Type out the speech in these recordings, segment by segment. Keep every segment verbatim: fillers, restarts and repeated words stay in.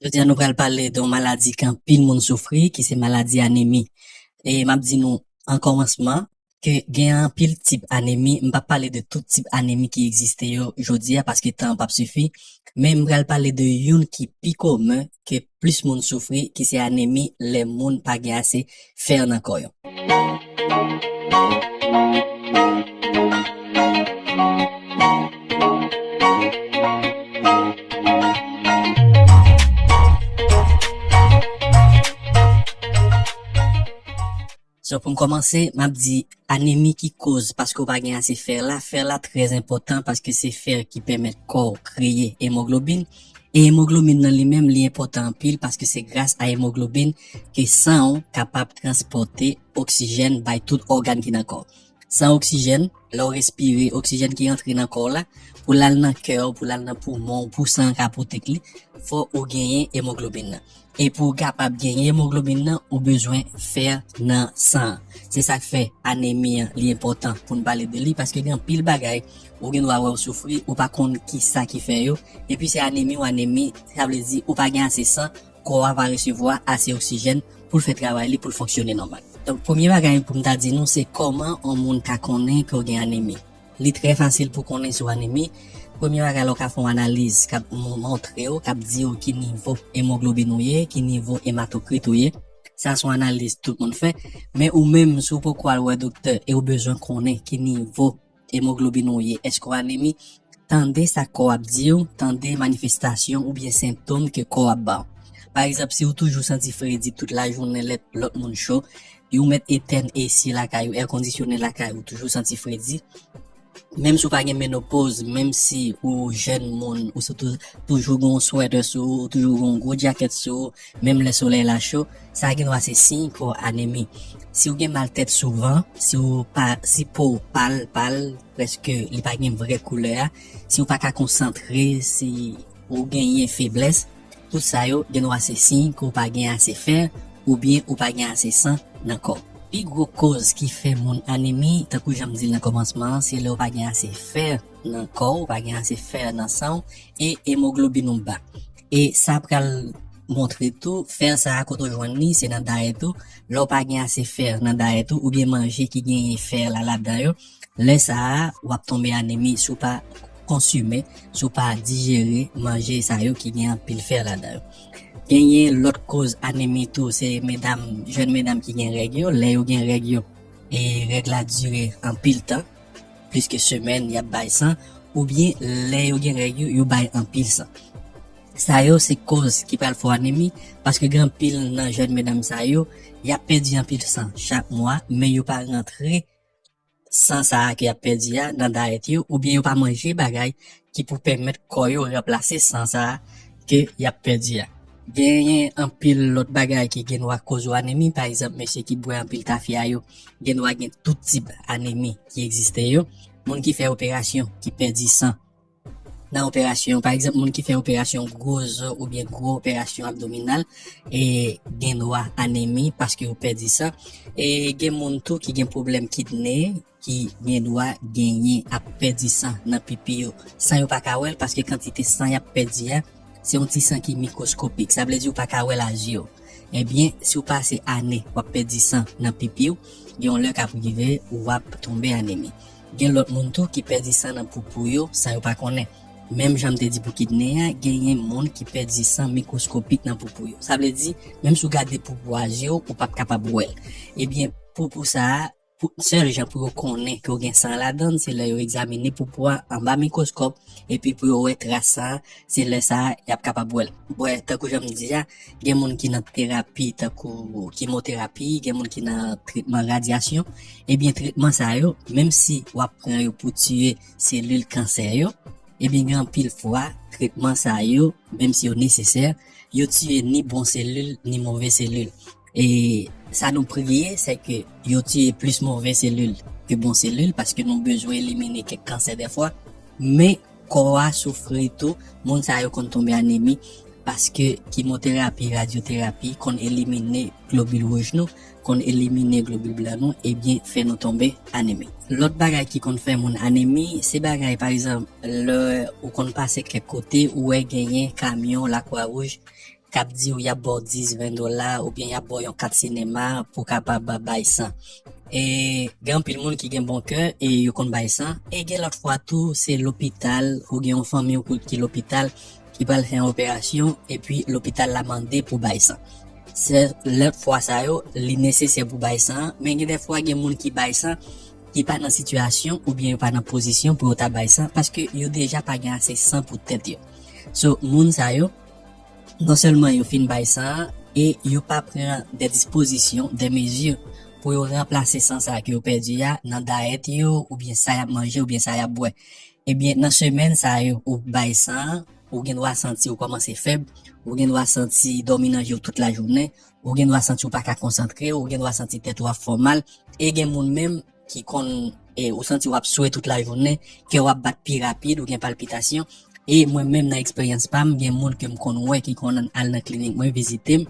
Jodi a nou pral pale de yon maladi ke anpil moun soufri, ki se maladi anemi. E m ap di nou an kòmansman ke gen anpil tip anemi. M p ap pale de tout tip anemi ki egziste yo jodi a paske tan an p ap sifi, men m pral pale de youn ki pi komen, ke plis moun soufri, ki se anemi lè moun pa gen ase fè nan kò yo. So, pou m kòmanse, m ap di anemi ki koz paske w pa gen ase fè la. Fè la trè enpòtan paske se fè ki pèmèt kò w kreye emoglobin. E emoglobin nan li menm, li enpòtan anpil paske se gras a emoglobin ke san w kapab transpòte oksijèn bay tout ògàn ki nan kò w. San oksijèn, lè w respire, oksijèn ki rantre nan kò w la, pou l al nan kè w, pou l al nan poumon w, pou san an ka pote k li, fò ou genyen emoglobin nan. E pou w kapab genyen emoglobin nan, ou bezwen fè nan san an. Se sa k fè anemi an, li enpòtan pou n pale de li, paske gen anpil bagay ou gen dwa wè w soufri, ou pa konn ki sa ki fè yo. Epi se anemi ou anemi, sa vle di ou pa gen ase san, kò a pa resevwa ase oksijèn pou l fè travay li, pou l fonksyone nòmal. Donk, premye bagay pou m ta di nou, se kòman yon moun ka konnen ke w gen anemi. Li trè fasil pou konnen si w anemi. Premye bagay, lè w ka fè yon analiz k ap mo-, montre w, k ap di w ki nivo emoglobin ou ye, ki nivo ematokrit ou ye. Sa se yon analiz tout moun fè. Men ou menm, si w poko al wè doktè e w bezwen konnen ki nivo emoglobin ou ye, èske w anemi, tande sa kò w ap di w, tande manifestasyon oubyen sentòm ke kò w ap ba w. Pa egzanp, si w toujou santi fredi tout lajounen lè lòt moun cho, ou mèt etèn esi lakay ou, èkondisyone lakay ou, toujou santi fredi, menm si w pa gen menopoz, menm si ou jèn moun, ou se tou-, toujou gen yon swètè sou ou, ou toujou gen yon gwo djakèt sou ou, menm lè solèy la cho, sa gen dwa se siy ke w anemi. Si w gen mal tèt souvan, si w pa, si po w pal, pal, prèske li pa gen vrè koulè a, si w pa ka konsantre, si ou genyen feblès, tout sa yo gen dwa se siy ke w pa gen ase fè oubyen ou pa gen ase san nan kò w. Pi gwo koz ki fè moun anemi, tankou jan m di l nan kòmansman an, se lè w pa gen ase fè nan kò w, ou pa gen ase fè nan san w, e emoglobin ou ba. E sa pral montre tou, fè sa a kote w jwenn li, se nan dayèt ou. Lè w pa gen ase fè nan dayèt ou, oubyen manje ki genyen fè la ladan yo, lè sa a, w ap tonbe anemi si w pa konsime, si w pa dijere manje sa yo ki gen anpil fè ladan yo. Genyen lòt koz anemi tou, se medam, jèn medam ki gen règ yo. Lè yo gen règ yo, e règ la dire anpil tan, plis ke semèn, y ap bay san, oubyen lè yo gen règ yo, yo bay anpil san. Sa yo se koz ki pral fè w anemi, paske gen anpil nan jèn medam sa yo, y ap pèdi anpil san chak mwa, men yo pa rantre san sa a ke y ap pèdi a nan dayèt yo, oubyen yo pa manje bagay ki pou pèmèt kò yo ranplase san sa a ke y ap pèdi a. Genyen anpil lòt bagay ki gen dwa koz ou anemi, pa egzanp, mesye ki bwè anpil tafya yo, gen dwa gen tout tip anemi ki egziste yo. Moun ki fè operasyon, ki pèdi san nan operasyon, pa egzanp, moun ki fè operasyon gwo zo oubyen gwo operasyon abdominal, e gen dwa anemi paske yo pèdi san. E gen moun tou ki gen pwoblèm kidne, ki gen dwa genyen ap pèdi san nan pipi yo, san yo pa ka wè l, paske kantite san y ap pèdi a, se yon ti san ki mikwoskopik. Sa vle di ou pa ka wè l a je w. Ebyen, si w pase ane w ap pèdi san nan pipi w, gen yon lè k ap rive, w ap tonbe anemi. Gen lòt moun tou ki pèdi san nan poupou yo san yo pa konnen. Menm jan m te di pou kidne a, genyen moun ki pèdi san mikwoskopik nan poupou yo. Sa vle di, menm si w gade poupou a je w, ou p ap kapab wè l. Ebyen, poupou sa a, pou, sèl jan pou yo konnen ke w gen san ladan l, se lè yo egzamine poupou a anba mikwoskòp, epi pou yo wè tras sa a, se lè sa a y ap kapab wè l. Bon, tankou jan m di a, gen moun ki nan terapi, tankou kimoterapi, gen moun ki nan tretman radyasyon. Ebyen, tretman sa yo, menm si w ap pran yo pou tiye selil kansè yo, ebyen, gen anpil fwa, tretman sa yo, menm si yo nesesè, yo tiye ni bon selil, ni move selil. E sa nou priye, se ke yo tiye plis move selil ke bon selil, paske nou bezwen elimine kèk kansè dèfwa. Men, kò a soufri tou, moun sa yo konn tonbe anemi, paske kimoterapi, radyoterapi konn elimine globil wouj nou, konn elimine globil blan nou, ebyen, fè nou tonbe anemi. Lòt bagay ki konn fè moun anemi, se bagay, pa egzanp, lè ou konn pase kèk kote, ou wè genyen kamyon Lakwa Wouj k ap di w y ap ba w dis, ven dola, oubyen y ap ba w yon kat sinema pou w kapab bay san. E gen anpil moun ki gen bon kè e yo konn bay san. E gen lòt fwa tou, se lopital, ou gen yon fanmi w ki lopital, ki pral fè yon operasyon, epi lopital la mande pou bay san. Se lòt fwa sa yo, li nesesè pou bay san, men gen de fwa gen moun ki bay san, ki pa nan sitiyasyon oubyen yo pa nan pozisyon pou yo ta bay san, paske yo deja pa gen ase san pou tèt yo. So, moun sa yo, non sèlman yo fin bay san an, e yo pa pran de dispozisyon, de mezi, pou yo ranplase san sa ke yo pèdi a nan dayèt yo, oubyen sa y ap manje, oubyen sa y ap bwè. Ebyen, nan semèn sa yo, ou bay san an, ou gen dwa santi ou kòmanse fèb, ou gen dwa santi dòmi nan je w tout lajounen, ou gen dwa santi ou pa ka konsantre, ou gen dwa santi tèt ou ap fè w mal, e gen moun menm ki konn, e, ou santi w ap swe tout lajounen, kè w ap bat pi rapid, ou gen palpitasyon. E mwen menm nan eksperyans pa m, gen moun ke m konn wè ki konn al nan klinik mwen vizite m,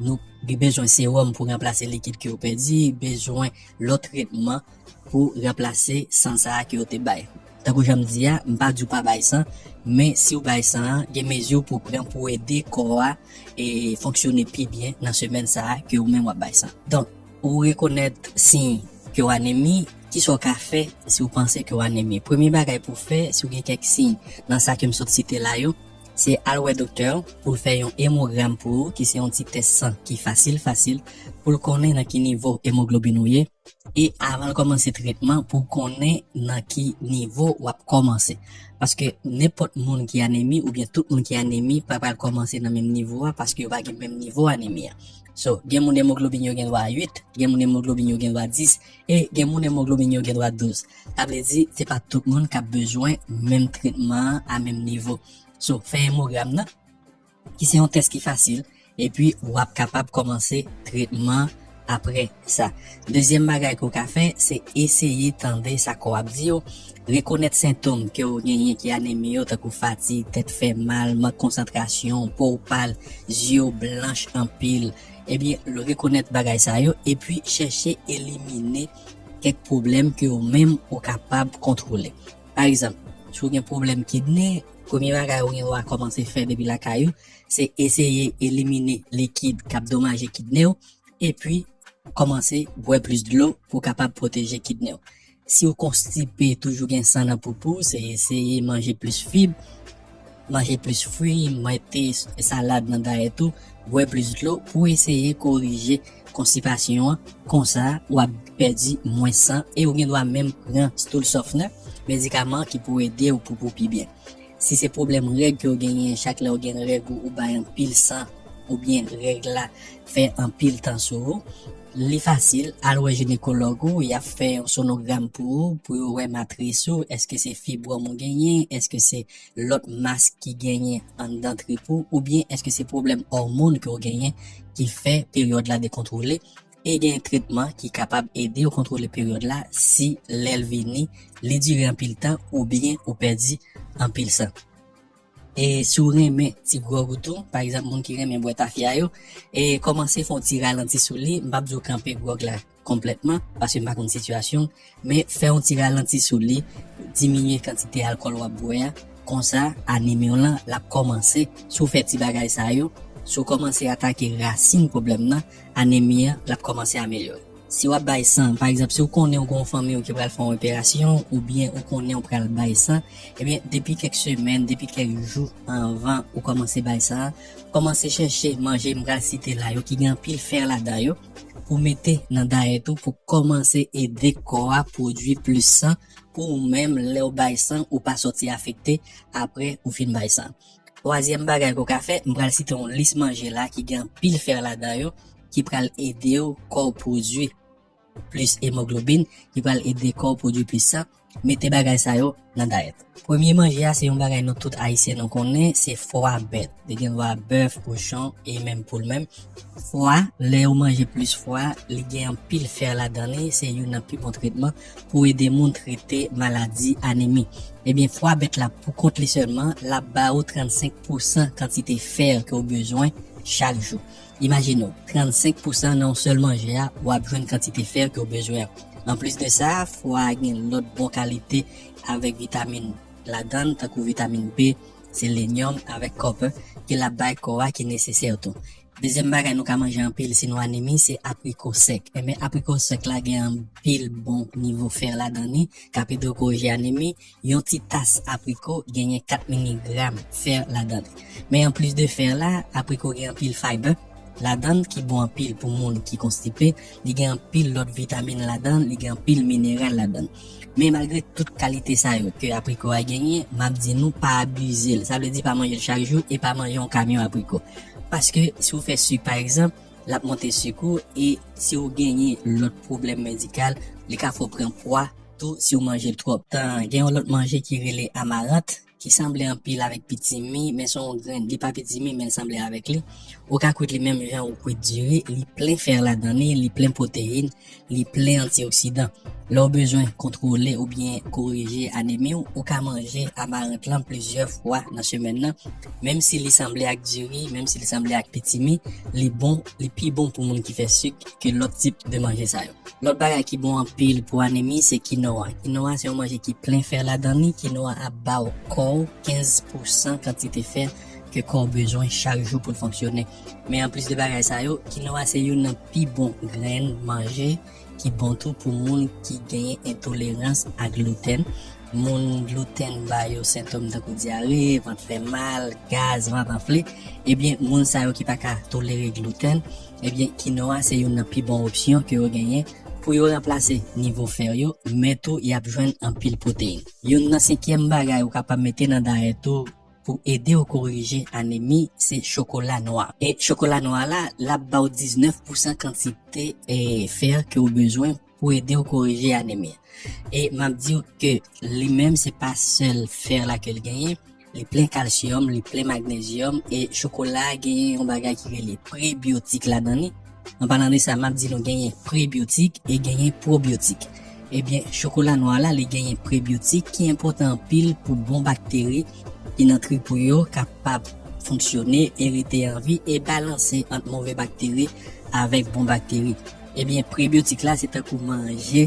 nou gen bezwen sewòm pou ranplase likid ke yo pèdi, bezwen lòt tretman pou ranplase san sa a ke yo te bay. Tankou jan m di a, m pa di w pa bay san, men si w bay san an, gen mezi pou w pran pou ede kò a e fonksyone pi byen nan semèn sa a ke ou menm w ap bay san. Donk, ou rekonèt siy ke w anemi, kisa w ka fè si w panse ke w anemi? Premye bagay pou w fè, si w gen kèk siy nan sa ke m sot site la yo, se al wè doktè w pou l fè yon emogram pou ou, ki se yon ti tès san ki fasil, fasil, pou l konnen nan ki nivo emoglobin ou ye. E avan l kòmanse tretman, pou w konnen nan ki nivo w ap kòmanse. Paske nenpòt moun ki anemi, oubyen tout moun ki anemi, pa pral kòmanse nan menm nivo a, paske yo pa gen menm nivo anemi a. So, gen moun emoglobin yo gen dwa uit, gen moun emoglobin yo gen dwa dis, e gen moun emoglobin yo gen dwa douz. Sa vle di, se pa tout moun k ap bezwen menm tretman an a menm nivo. So, fè emogram nan, ki se yon tès ki fasil, epi w ap kapab kòmanse tretman apre sa. Dezyèm bagay ke w ka fè, se eseye tande sa kò w ap di w, rekonèt sentòm ke w genyen ki anemi yo, tankou fatig, tèt fè mal, mank konsantrasyon, po w pal, zye w blanch anpil. Ebyen, rekonèt bagay sa yo, epi chèche elimine kèk pwoblèm ke w menm ou kapab kontwole. Pa egzanp, si w gen pwoblèm kidne, premye bagay ou gen dwa kòmanse fè depi lakay ou, se eseye elimine likid k ap domaje kidne w, epi kòmanse bwè plis dlo pou w kapab pwoteje kidne w. Si w konstipe, toujou gen san nan poupou, se eseye manje plis fib, manje plis fwi, mete salad nan dayèt ou, bwè plis dlo pou eseye korije konstipasyon an. Konsa, w ap pèdi mwens san e w gen dwa menm pran stool softener, medikaman ki pou ede w poupou pi byen. Si se pwoblèm règ ke w genyen, chak lè w gen règ ou, ou bay anpil san, oubyen règ la fè anpil tan sou ou, li fasil, al wè jinekològ ou, y ap fè yon sonogram pou ou, pou yo wè matris ou, èske se fibwòm ou genyen, èske se lòt mas ki genyen anndan trip ou, oubyen èske se pwoblèm òmòn ke w genyen ki fè peryòd la dekontwole, e gen tretman ki kapab ede w kontwole peryòd la si lè l vini, li dire anpil tan oubyen ou pèdi anpil san. E si w renmen ti gwòg ou tou, pa egzanp, moun ki renmen bwè tafya yo, e kòmanse fè yon ti ralanti sou li, m p ap di w kanpe gwòg la konplètman, paske m pa konn sitiyasyon w, men fè yon ti ralanti sou li, diminye kantite alkòl w ap bwè a, konsa, anemi w lan, l ap kòmanse, si w fè ti bagay sa yo, si w kòmanse atake rasin pwoblèm nan, anemi an, l ap kòmanse amelyore. Si w ap bay san, pa egzanp, si w konnen w gen yon fanmi w ki pral fè yon operasyon, oubyen ou konnen w pral bay san, ebyen, depi kèk semèn, depi kèk jou anvan ou kòmanse bay san an, kòmanse chèche manje m pral site la yo ki gen anpil fè ladan yo, pou mete nan dayèt ou, pou kòmanse ede kò a pwodui plis san, pou ou menm, lè w bay san, ou pa sòti afekte apre ou fin bay san. Twazyèm bagay ke w ka fè, m pral site yon lis manje la ki gen anpil fè ladan yo, ki pral ede w kò w pwodui plis emoglobin, ki pral ede kò w pwodui plis san. Mete bagay sa yo nan dayèt. Premye manje a se yon bagay nou tout Ayisyen nou konnen, se fwa bèt. Li gen dwa bèf, kochon e menm poul menm. Fwa, lè ou manje plis fwa, li gen anpil fè ladan li, se youn nan pi bon tretman pou ede moun trete maladi anemi. Ebyen, fwa bèt la pou kont li sèlman, l ap ba ou trannsenk pousan kantite fè ke w bezwen chak jou. Imajine w, trannsenk pousan nan yon sèl manje a, w ap jwenn kantite fè ke w bezwen an. Anplis de sa, fwa a gen lòt bon kalite avèk vitamin ladan l, tankou vitamin B, selenyòm avèk kòpè ke l ap bay kò a ki nesesè tou. Dezyèm bagay nou ka manje anpil si nou anemi, se apriko sèk. Enben, apriko sèk la gen anpil bon nivo fè ladan li, k ap ede w korije anemi. Yon ti tas apriko genyen kat miligram fè ladan li. Men anplis de fè la, apriko gen anpil fayba ladan l ki bon anpil pou moun ki konstipe. Li gen anpil lòt vitamin ladan l, li gen anpil mineral ladan l. Men malgre tout kalite sa yo ke apriko a genyen, m ap di nou pa abize l. Sa vle di pa manje l chak jou e pa manje yon kamyon apriko. Paske si w fè sik, pa egzanp, l ap monte sik ou, e si w genyen lòt pwoblèm medikal, li ka fè w pran pwa tou si w manje l twòp. Tan, gen yon lòt manje ki rele amarant, ki sanble anpil avèk pitimi, men se yon grenn, li pa pitimi, men l sanble avèk li. Ou ka kwit li menm jan ou kwit diri, li plen fè ladan li, li plen pwoteyin, li plen antioksidan. Lè w bezwen kontwole oubyen korije anemi w, ou ka manje amarant lan plizyè fwa nan semèn nan. Menm si li sanble ak diri, menm si li sanble ak pitimi, li bon, li pi bon pou moun ki fè sik ke lòt tip de manje sa yo. Lòt bagay ki bon anpil pou anemi, se kinoa. Kinoa se yon manje ki plen fè ladan li. Kinoa ap ba w kò w kenz pousan kantite fè ke kò w bezwen chak jou pou l fonksyone. Men anplis de bagay sa yo, kinoa se youn nan pi bon grenn manje ki bon tou pou moun ki genyen entolerans a gluten. Moun gluten ba yo sentòm tankou dyare, vant fè mal, gaz, vant anfle. Ebyen, moun sa yo ki pa ka tolere gluten, ebyen, kinoa se youn nan pi bon opsyon ke yo genyen pou yo ranplase nivo fè yo, men tou y ap jwenn anpil pwoteyin. Youn nan senkyèm bagay ou kapab mete nan dayèt ou pou ede w korije anemi, se chokola nwa. E chokola nwa la, l ap ba w diznèf pousan kantite, e, fè ke w bezwen pou ede w korije anemi. E m ap di w ke li menm, se pa sèl fè la ke l genyen, li plen kalsyòm, li plen magnezyòm, e chokola a genyen yon bagay ki rele prebyotik ladan li. An palan de sa, m ap di nou genyen prebyotik e genyen pwobyotik. Ebyen, chokola nwa la, li genyen prebyotik ki enpòtan anpil pou bon bakteri ki nan trip ou yo kapab fonksyone e rete an vi e balanse ant move bakteri avèk bon bakteri. Ebyen, prebyotik la, se tankou manje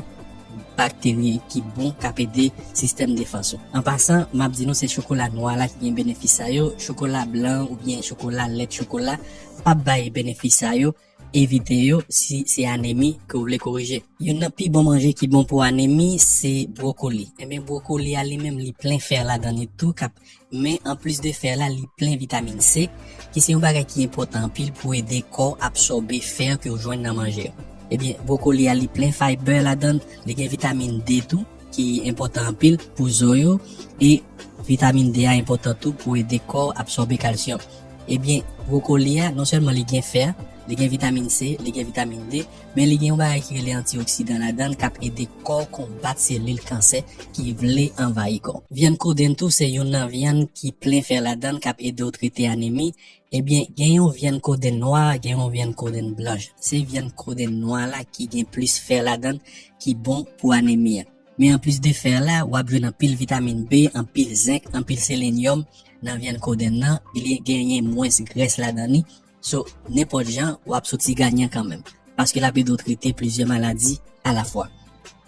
bakteri ki bon, k ap ede sistèm defans ou. An pasan, m ap di nou se chokola nwa la ki gen benefis sa yo. Chokola blan oubyen chokola, lèt chokola p ap bay benefis sa yo. Evite yo si se anemi ke w vle korije. Youn nan pi bon manje ki bon pou anemi, se bwokoli. Enben, bwokoli a li menm, li plen fè ladan li tou, k ap, men anplis de fè la, li plen vitamin C, ki se yon bagay ki enpòtan anpil pou ede kò w absòbe fè ke w jwenn nan manje yo. Ebyen, bwokoli a, li plen fayba ladan l, li gen vitamin D tou, ki enpòtan anpil pou zo yo, e vitamin D a enpòtan tou pou ede kò w absòbe kalsyòm. Ebyen, bwokoli a, non sèlman li gen fè, li gen vitamin C, li gen vitamin D, men li gen yon bagay ki rele antioksidan ladan l k ap ede kò w konbat selil kansè ki vle anvayi kò w. Vyann kodenn tou se youn nan vyann ki plen fè ladan l k ap ede w trete anemi. Ebyen, gen yon vyann kodenn nwa, gen yon vyann kodenn blanch. Se vyann kodenn nwa la ki gen plis fè ladan l ki bon pou anemi an. Men anplis de fè la, w ap jwenn anpil vitamin B, anpil zenk, anpil selenyòm nan vyann kodenn nan. Li genyen mwens grès ladan li. So, nenpòt jan, w ap soti ganyan kanmenm. Paske l ap ede w trete plizyè maladi alafwa.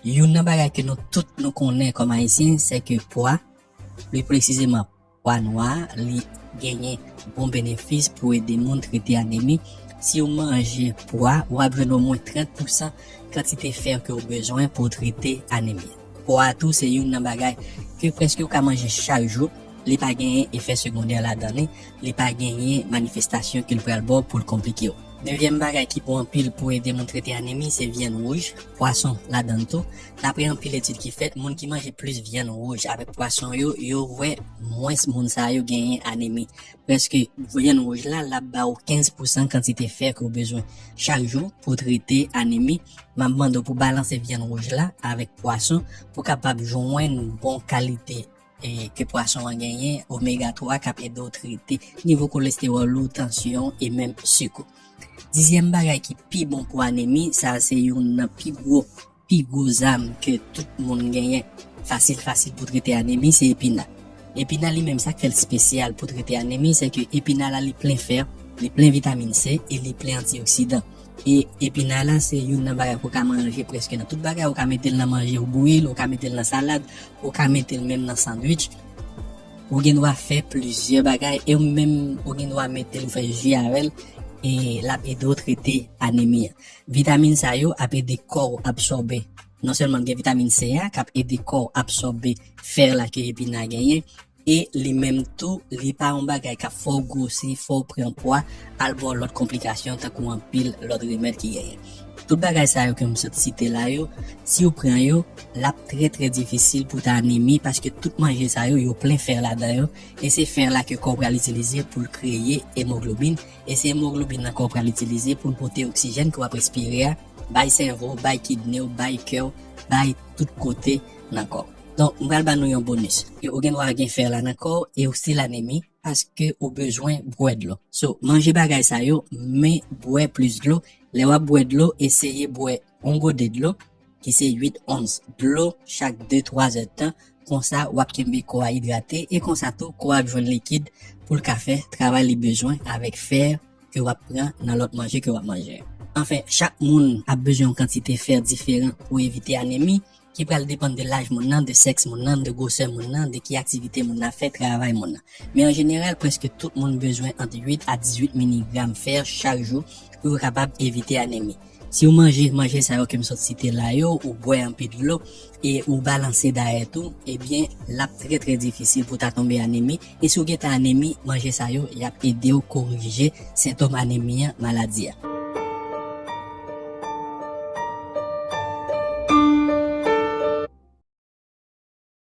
Youn nan bagay ke nou tout nou konnen kòm Ayisyen, se ke pwa, pli presizeman pwa nwa, li genyen bon benefis pou ede moun trete anemi. Si w manje pwa, w ap jwenn omwen trant pousan kantite fè ke w bezwen pou w trete anemi. Pwa tou se youn nan bagay ke prèske w ka manje chak jou, li pa genyen efè segondè ladan li, li pa genyen manifestasyon ke l pral ba w pou l konplike w. Dezyèm bagay ki bon anpil pou ede moun trete anemi, se vyann wouj, pwason ladan l tou. Dapre anpil etid ki fèt, moun ki manje plis vyann wouj avèk pwason yo, yo wè mwens moun sa yo genyen anemi. Prèske vyann wouj la, l ap ba w kenz pousan kantite fè ke w bezwen chak jou pou w trete anemi. M ap mande w pou w balanse vyann wouj la avèk pwason pou w kapab jwenn bon kalite e, ke pwason an genyen, omega twa k ap ede w trete nivo kolestewòl ou, tansyon e menm sik ou. Dizyèm bagay ki pi bon pou anemi, sa se youn nan pi gwo, pi gwo zam ke tout moun genyen fasil fasil pou trete anemi, se epina. Epina li menm, sa k fè l espesyal pou trete anemi, se ke epina la li plen fè, li plen vitamin C e li plen antioksidan. E epina la se youn nan bagay ke w ka manje prèske nan tout bagay. Ou ka mete l nan manje, ou bouyi l, ou ka mete l nan salad, ou ka mete l menm nan sandwich. Ou gen dwa fè plizyè bagay e ou menm ou gen dwa mete l, ou fè ji avè l, e l ap ede w trete anemi an. Vitamin sa yo ap ede kò w absòbe. Non sèlman gen vitamin C a k ap ede kò w absòbe fè la ke epina genyen, e li menm tou, li pa yon bagay k ap fè w gwosi, fè w pran pwa, al ba w lòt konplikasyon tankou anpil lòt remèd ki genyen. Tout bagay sa yo ke m sot site la yo, si w pran yo, l ap trè trè difisil pou ta anemi paske tout manje sa yo, yo plen fè ladan yo, e se fè la ke kò w pral itilize pou l kreye emoglobin, e se emoglobin nan kò w pral itilize pou l pote oksijèn ke w ap respire a, bay sèvo w, bay kidne w, bay kè w, bay tout kote nan kò w. Donk, m pral ba nou yon bonis. E ou gen dwa gen fè la nan kò w e ou still anemi paske ou bezwen bwè dlo. So, manje bagay sa yo, men bwè plis dlo. Lè w ap bwè dlo, eseye bwè yon gode dlo, ki se uit ons dlo chak de, twa zèdtan. Konsa, w ap kenbe kò a idrate e konsa tou, kò a ap jwenn likid pou l ka fè travay li bezwen avèk fè ke w ap pran nan lòt manje ke w ap manje. Anfen, chak moun ap bezwen yon kantite fè diferan pou evite anemi, ki pral depann de laj moun nan, de sèks moun nan, de gwosè moun nan, de ki aktivite moun nan ap fè, travay moun nan. Men an jeneral, prèske tout moun bezwen ant uit a dizuit miligram fè chak jou pou yo kapab evite anemi. Si w manje manje sa yo ke m sot site la yo, ou bwè anpil dlo, e ou balanse dayèt ou, ebyen, l ap trè trè difisil pou ta tonbe anemi. E si w gentan anemi, manje sa yo, y ap ede w korije sentòm anemi an, maladi a.